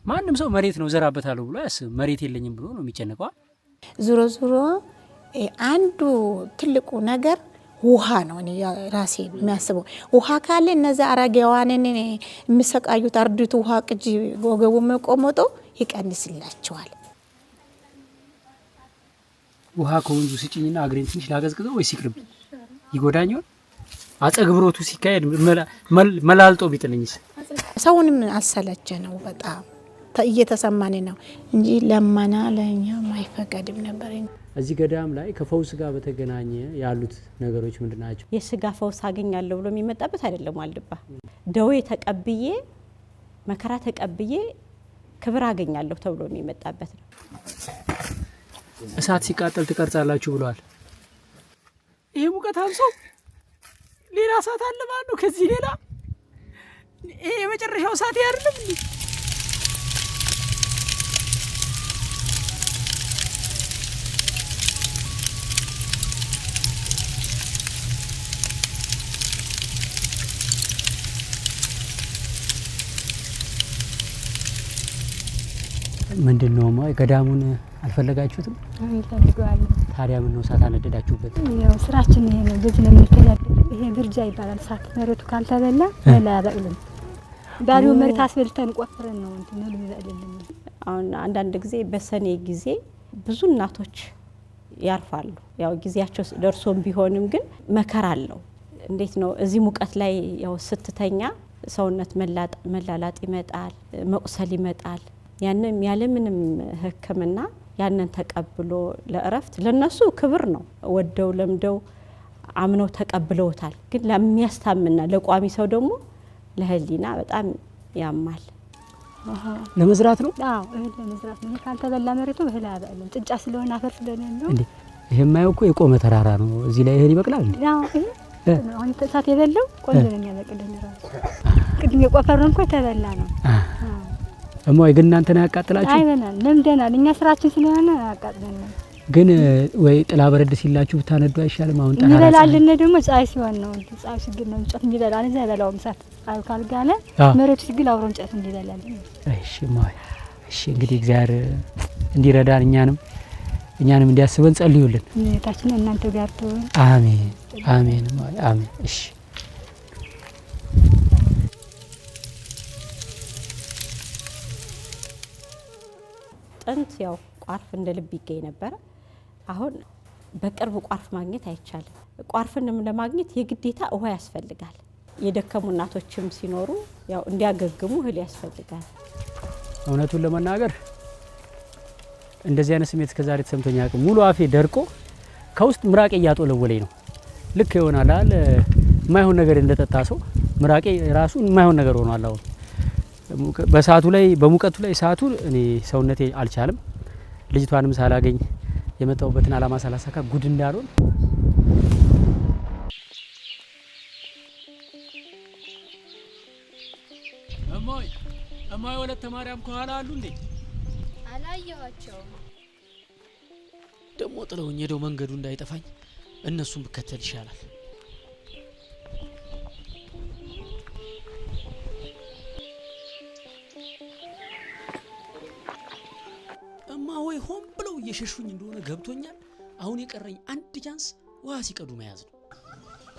ማንም ሰው መሬት ነው ዘራበታለሁ ብሎ አያስብም። መሬት የለኝም ብሎ ነው የሚጨነቀው። ዞሮ ዞሮ አንዱ ትልቁ ነገር ውሃ ነው። እኔ ራሴ የሚያስበው ውሃ ካለ እነዛ አረጋውያንን የሚሰቃዩት አርድቱ ውሃ ቅጂ ወገቡ መቆመጦ ይቀንስላቸዋል። ውሃ ከወንዙ ስጭኝና እግሬን ትንሽ ላቀዝቅዘው ወይስ ይቅርብኝ? ይጎዳኛል? አጸግብሮቱ ሲካሄድ መላልጦ ቢጥልኝስ? ሰውንም አሰለቸ ነው በጣም እየተሰማን ነው እንጂ ለመና ለኛ አይፈቀድም ነበር። እዚህ ገዳም ላይ ከፈውስ ጋር በተገናኘ ያሉት ነገሮች ምንድን ናቸው? የስጋ ፈውስ አገኛለሁ ብሎ የሚመጣበት አይደለም ዋልድባ። ደዌ ተቀብዬ መከራ ተቀብዬ ክብር አገኛለሁ ተብሎ የሚመጣበት ነው። እሳት ሲቃጠል ትቀርጻላችሁ ብለዋል። ይሄ ሙቀት አንሶ ሌላ እሳት አለ ማለት ነው። ከዚህ ሌላ ይሄ የመጨረሻው እሳት አይደለም እንዴ? ምንድን ነው ገዳሙን አልፈለጋችሁትም? እንፈልገዋለን። ታዲያ ምን ነው እሳት አነደዳችሁበት? ያው ስራችን ይሄ ነው። በዚህ ነው የምንተዳደረው። ይሄ ብርጃ ይባላል። እሳት መሬቱ ካልተበላ እህል አያበቅልም። ባዶ መሬት አስበልተን ቆፍረን ነው እንትን እህሉ የሚበቅልልን። አሁን አንዳንድ ጊዜ በሰኔ ጊዜ ብዙ እናቶች ያርፋሉ። ያው ጊዜያቸው ደርሶም ቢሆንም ግን መከራ አለው። እንዴት ነው እዚህ ሙቀት ላይ ያው ስትተኛ ሰውነት መላላጥ ይመጣል፣ መቁሰል ይመጣል። ያንም ያለምንም ሕክምና ያንን ተቀብሎ ለእረፍት ለነሱ ክብር ነው። ወደው ለምደው አምነው ተቀብለውታል። ግን ለሚያስታምና ለቋሚ ሰው ደግሞ ለህሊና በጣም ያማል። ለመዝራት ነው? አዎ እህል ለመዝራት ነው። ካልተበላ መሬቱ እህል አያበቅልም። ጭንጫ ስለሆነ አፈር ስለሆነ ነው። እንዴ ይሄ የማየው እኮ የቆመ ተራራ ነው። እዚህ ላይ እህል ይበቅላል እንዴ? አዎ ይሄ አሁን እሳት የበላው ቆንጆ ነው የሚያበቅልን ራሱ። ቅድም የቆፈርነው እኮ የተበላ ነው። እማዬ ግን እናንተን አያቃጥላችሁ? አይበናል፣ ለምደናል። እኛ ስራችን ስለሆነ አያቃጥለንም። ግን ወይ ጥላ በረድ ሲላችሁ ብታነዱ አይሻልም? አሁን ጠራራ የሚበላልን ደግሞ ፀሐይ ሲሆን ነው። ፀሐይ ሲግል ነው እንጨት የሚበላል። እዛ አይበላውም እሳት። ፀሐዩ ካልጋለ መሬቱ ሲግል አብሮ እንጨት እንዲበላል። እሺ እማዬ፣ እሺ እንግዲህ እግዚአብሔር እንዲረዳን እኛንም እንዲያስበን ጸልዩልን። እመቤታችን እናንተ ጋር ትሁን። አሜን አሜን እማዬ አሜን። እሺ ጥንት ያው ቋርፍ እንደ ልብ ይገኝ ነበር። አሁን በቅርብ ቋርፍ ማግኘት አይቻልም። ቋርፍንም ለማግኘት የግዴታ ውሃ ያስፈልጋል። የደከሙ እናቶችም ሲኖሩ ያው እንዲያገግሙ እህል ያስፈልጋል። እውነቱን ለመናገር እንደዚህ አይነት ስሜት እስከዛሬ ተሰምቶኝ አያውቅም። ሙሉ አፌ ደርቆ ከውስጥ ምራቄ እያጦለወለኝ ነው። ልክ ይሆናል አይደል? የማይሆን ነገር እንደጠጣ ሰው ምራቄ ራሱ የማይሆን ነገር ሆኗል። አሁን በሰዓቱ ላይ በሙቀቱ ላይ ሰዓቱ እኔ ሰውነቴ አልቻለም። ልጅቷንም ሳላገኝ የመጣሁበትን አላማ ሳላሳካ ጉድ እንዳልሆን እማዬ እማዬ ወለተ ማርያም ከኋላ አሉ እንዴ? አላየኋቸውም። ደሞ ጥለውኝ ሄደው መንገዱ እንዳይጠፋኝ እነሱን ብከተል ይሻላል። እማ ሆይ ሆን ብለው እየሸሹኝ እንደሆነ ገብቶኛል። አሁን የቀረኝ አንድ chance ውሃ ሲቀዱ መያዝ ነው።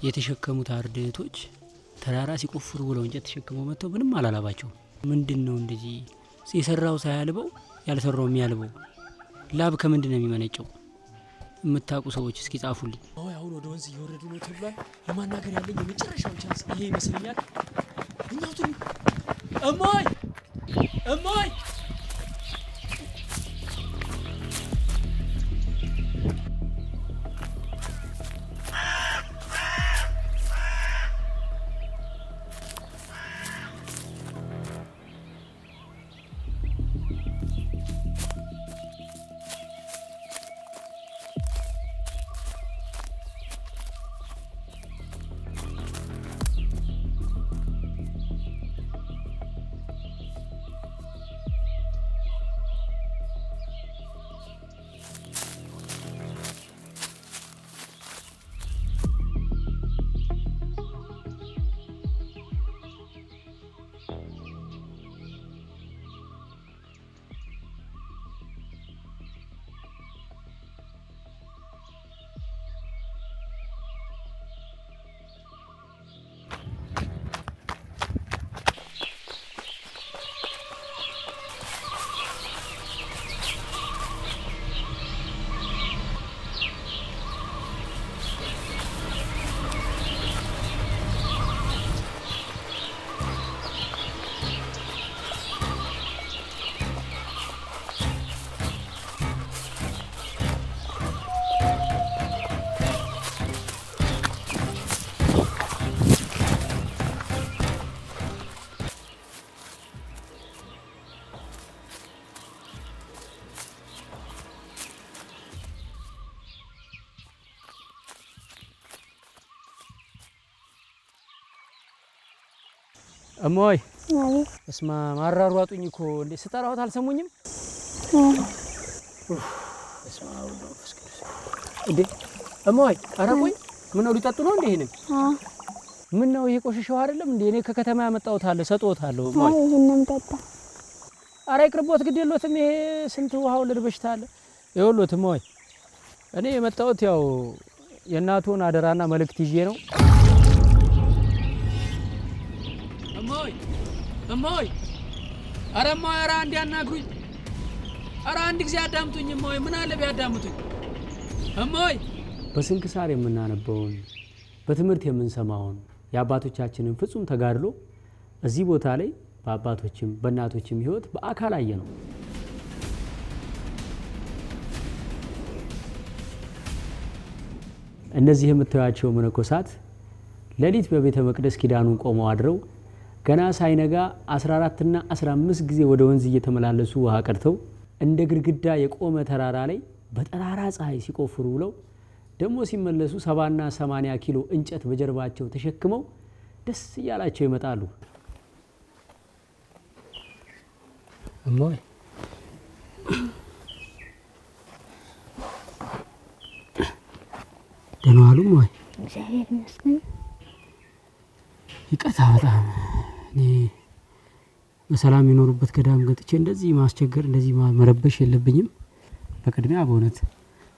የተሸከሙት አርድእቶች ተራራ ሲቆፍሩ ብለው እንጨት ተሸክመው መጥተው ምንም አላላባቸውም። ምንድነው እንደዚህ የሰራው ሳያልበው ያልሰራው የሚያልበው? ላብ ከምንድን ነው የሚመነጨው? የምታውቁ ሰዎች እስኪ ጻፉልኝ። አሁን አሁን ወደ ወንዝ እየወረዱ ነው ተብሏል። ለማናገር ያለኝ የመጨረሻው chance ይሄ ይመስለኛል። እኛው እማይ እማይ እማሆይ እስማ ማራሯጡኝ እኮ እንዴ ስጠራዎት አልሰሙኝም? እስማ እንዴ እማሆይ፣ ኧረ ቆይ ምነው ሊጠጡ ነው እንዴ? ይሄንን ምን ነው ይሄ ቆሸሸው አይደለም እንዴ? እኔ ከከተማ ያመጣሁት አለ ሰጥዎታለሁ። እማሆይ ይሄንን ጠጣ። ኧረ ይቅርቦት፣ ግድ የሎትም። ይሄ ስንት ውሃ ወለድ በሽታ አለ። ይኸውልዎት እማሆይ፣ እኔ የመጣሁት ያው የእናትዎን አደራና መልእክት ይዤ ነው። እማሆይ እማሆይ፣ ኧረ እማሆይ፣ ኧረ አንዴ አናግሩኝ። ኧረ አንድ ጊዜ አዳምጡኝ እማሆይ፣ ምን አለ ቢያዳምጡኝ እማሆይ። በስንክሳር የምናነበውን በትምህርት የምንሰማውን የአባቶቻችንን ፍጹም ተጋድሎ እዚህ ቦታ ላይ በአባቶችም በእናቶችም ሕይወት በአካል አየ ነው። እነዚህ የምታዩቸው መነኮሳት ሌሊት በቤተ መቅደስ ኪዳኑን ቆመው አድረው ገና ሳይነጋ 14ና 15 ጊዜ ወደ ወንዝ እየተመላለሱ ውሃ ቀድተው እንደ ግድግዳ የቆመ ተራራ ላይ በጠራራ ፀሐይ ሲቆፍሩ ውለው ደግሞ ሲመለሱ 70ና 80 ኪሎ እንጨት በጀርባቸው ተሸክመው ደስ እያላቸው ይመጣሉ። እማሆይ ደህና ዋሉ እማሆይ? እግዚአብሔር ይመስገን። ይቅርታ በጣም እኔ በሰላም የኖሩበት ገዳም ገጥቼ እንደዚህ ማስቸገር እንደዚህ መረበሽ የለብኝም። በቅድሚያ በእውነት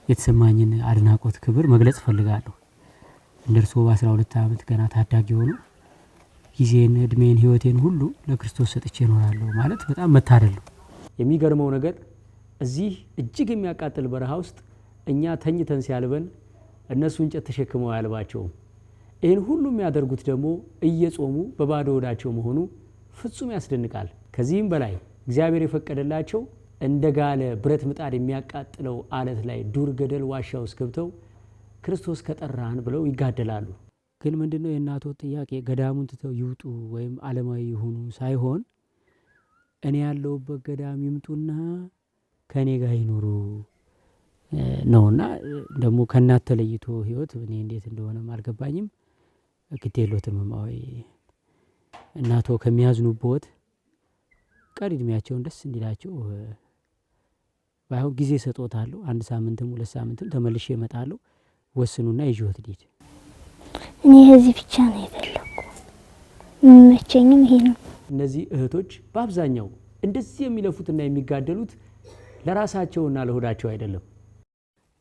የተሰማኝን አድናቆት ክብር መግለጽ እፈልጋለሁ። እንደ እርስዎ በ12 ዓመት ገና ታዳጊ ሆኖ ጊዜን፣ እድሜን፣ ህይወቴን ሁሉ ለክርስቶስ ሰጥቼ እኖራለሁ ማለት በጣም መታደል ነው። የሚገርመው ነገር እዚህ እጅግ የሚያቃጥል በረሃ ውስጥ እኛ ተኝተን ሲያልበን እነሱ እንጨት ተሸክመው አያልባቸውም። ይህን ሁሉ የሚያደርጉት ደግሞ እየጾሙ በባዶ ሆዳቸው መሆኑ ፍጹም ያስደንቃል። ከዚህም በላይ እግዚአብሔር የፈቀደላቸው እንደ ጋለ ብረት ምጣድ የሚያቃጥለው አለት ላይ ዱር ገደል ዋሻ ውስጥ ገብተው ክርስቶስ ከጠራን ብለው ይጋደላሉ። ግን ምንድነው የእናትዎ ጥያቄ? ገዳሙን ትተው ይውጡ ወይም ዓለማዊ ይሁኑ ሳይሆን እኔ ያለሁበት ገዳም ይምጡና ከእኔ ጋር ይኑሩ ነውና ደግሞ ከእናት ተለይቶ ህይወት እኔ እንዴት እንደሆነም አልገባኝም። ግድ የለዎትም እማሆይ፣ እናትዎ ከሚያዝኑብዎት ቀሪ እድሜያቸውን ደስ እንዲላቸው ባይሆን ጊዜ እሰጥዎታለሁ። 1 ሳምንትም 2 ሳምንትም ተመልሼ እመጣለሁ። ወስኑና ይዤዎት ልሂድ። እኔ እዚህ ብቻ ነው የፈለኩ፣ የሚመቸኝም ይሄ ነው። እነዚህ እህቶች በአብዛኛው እንደዚህ የሚለፉትና የሚጋደሉት ለራሳቸውና ለሆዳቸው አይደለም።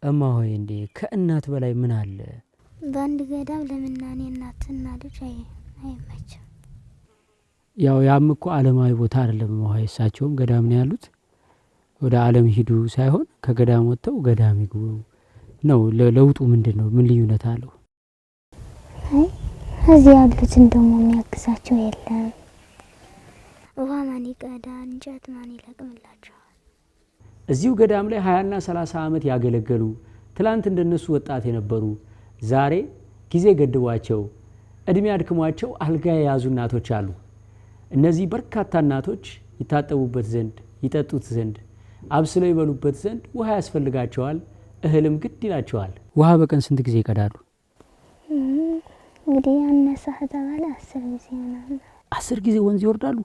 እማሆይ እንዴ ከእናት በላይ ምን አለ? በአንድ ገዳም ለምናኔ እናትና ልጅ አይመችም። ያው ያም እኮ ዓለማዊ ቦታ አይደለም እማሆይ፣ እሳቸውም ገዳም ነው ያሉት። ወደ ዓለም ሂዱ ሳይሆን ከገዳም ወጥተው ገዳም ይግቡ ነው። ለውጡ ምንድነው? ምን ልዩነት አለው? አይ እዚህ ያሉትን ደግሞ የሚያግዛቸው የለም። ውሃ ማን ይቀዳል? እንጨት ማን ይለቅምላቸዋል? እዚሁ ገዳም ላይ 20 እና 30 ዓመት ያገለገሉ ትላንት እንደነሱ ወጣት የነበሩ ዛሬ ጊዜ ገድቧቸው እድሜ አድክሟቸው አልጋ የያዙ እናቶች አሉ። እነዚህ በርካታ እናቶች ይታጠቡበት ዘንድ ይጠጡት ዘንድ አብስለው ይበሉበት ዘንድ ውሃ ያስፈልጋቸዋል። እህልም ግድ ይላቸዋል። ውሃ በቀን ስንት ጊዜ ይቀዳሉ? እንግዲህ ያነሳ ከተባለ 10 ጊዜ ምናምን። 10 ጊዜ ወንዝ ይወርዳሉ?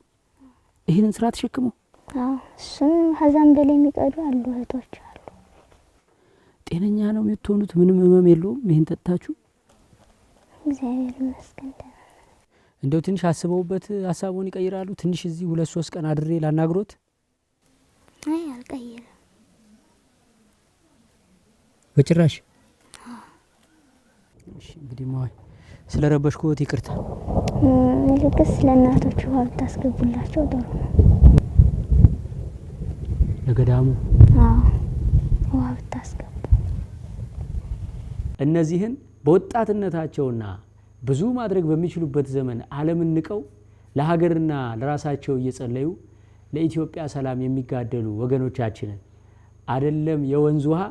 ይሄንን ስራ ተሸክመው? አዎ፣ እሱም ከዛም በላይ የሚቀዱ አሉ፣ እህቶች አሉ። ጤነኛ ነው የምትሆኑት? ምንም ህመም የለውም ይሄን ጠጥታችሁ? እግዚአብሔር ይመስገን ደህና ነን። እንደው ትንሽ አስበውበት ሀሳቡን ይቀይራሉ? ትንሽ እዚህ 2-3 ቀን አድሬ ላናግሮት? አይ አልቀይርም። በጭራሽ? አዎ። እሺ እንግዲህ እማሆይ ስለረበሽኩት ይቅርታ። ይልቅስ ለእናቶች ውሃ ብታስገቡላቸው ጥሩ ነው። ለገዳሙ? አዎ ውሃ ብታስገቡ። እነዚህን በወጣትነታቸውና ብዙ ማድረግ በሚችሉበት ዘመን ዓለምን ንቀው ለሀገርና ለራሳቸው እየጸለዩ ለኢትዮጵያ ሰላም የሚጋደሉ ወገኖቻችንን አይደለም የወንዝ ውሃ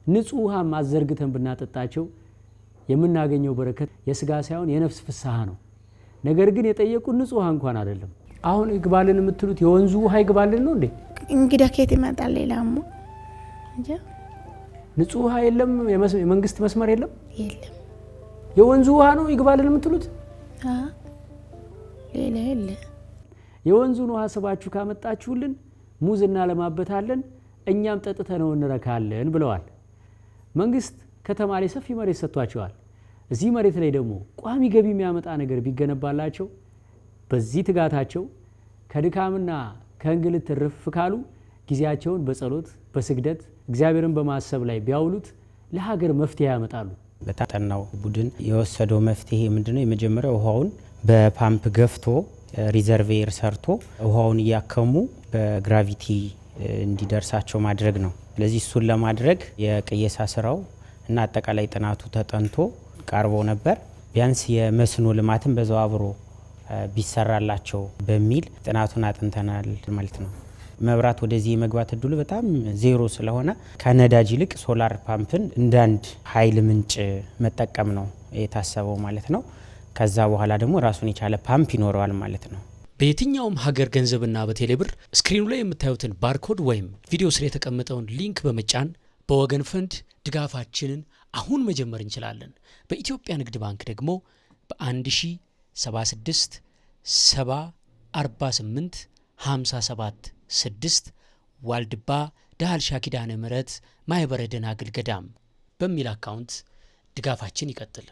ንጹህ ውሃ አዘርግተን ብናጠጣቸው የምናገኘው በረከት የስጋ ሳይሆን የነፍስ ፍስሃ ነው። ነገር ግን የጠየቁን ንጹህ ውሃ እንኳን አይደለም። አሁን ይግባልን የምትሉት የወንዙ ውሃ ይግባልን ነው እንዴ? እንግዳ ከየት ይመጣል? ሌላማ እንጃ። ንጹህ ውሃ የለም? የመንግስት መስመር የለም? የለም። የወንዙ ውሃ ነው ይግባልን የምትሉት? አዎ፣ ሌላ የለ። የወንዙን ውሃ ስባችሁ ካመጣችሁልን ሙዝ እናለማበታለን፣ እኛም ጠጥተነው እንረካለን ብለዋል። መንግስት ከተማ ላይ ሰፊ መሬት ሰጥቷቸዋል። እዚህ መሬት ላይ ደግሞ ቋሚ ገቢ የሚያመጣ ነገር ቢገነባላቸው በዚህ ትጋታቸው ከድካምና ከእንግልት እርፍ ካሉ ጊዜያቸውን በጸሎት፣ በስግደት፣ እግዚአብሔርን በማሰብ ላይ ቢያውሉት ለሀገር መፍትሄ ያመጣሉ። በጠናው ቡድን የወሰደው መፍትሄ ምንድነው? የመጀመሪያው ውሃውን በፓምፕ ገፍቶ reservoir ሰርቶ ውሃውን እያከሙ በ gravity እንዲደርሳቸው ማድረግ ነው። ስለዚህ እሱን ለማድረግ የቅየሳ ስራው እና አጠቃላይ ጥናቱ ተጠንቶ ቀርቦ ነበር። ቢያንስ የመስኖ ልማትን በዛው አብሮ ቢሰራላቸው በሚል ጥናቱን አጥንተናል ማለት ነው። መብራት ወደዚህ የመግባት እድሉ በጣም ዜሮ ስለሆነ ከነዳጅ ይልቅ solar pump ን እንደ አንድ ኃይል ምንጭ መጠቀም ነው የታሰበው ማለት ነው። ከዛ በኋላ ደግሞ ራሱን የቻለ ፓምፕ ይኖረዋል ማለት ነው። በየትኛውም ሀገር ገንዘብና በቴሌብር screen ኑ ላይ የምታዩትን barcode ወይም ቪዲዮ ስር የተቀመጠውን link በመጫን በወገን ፈንድ ድጋፋችንን አሁን መጀመር እንችላለን። በኢትዮጵያ ንግድ ባንክ ደግሞ በ1076 7 48 57 6 ዋልድባ ዳህልሻ ኪዳነ ምሕረት ማኅበረ ደናግል ገዳም በሚል account ድጋፋችን ይቀጥል።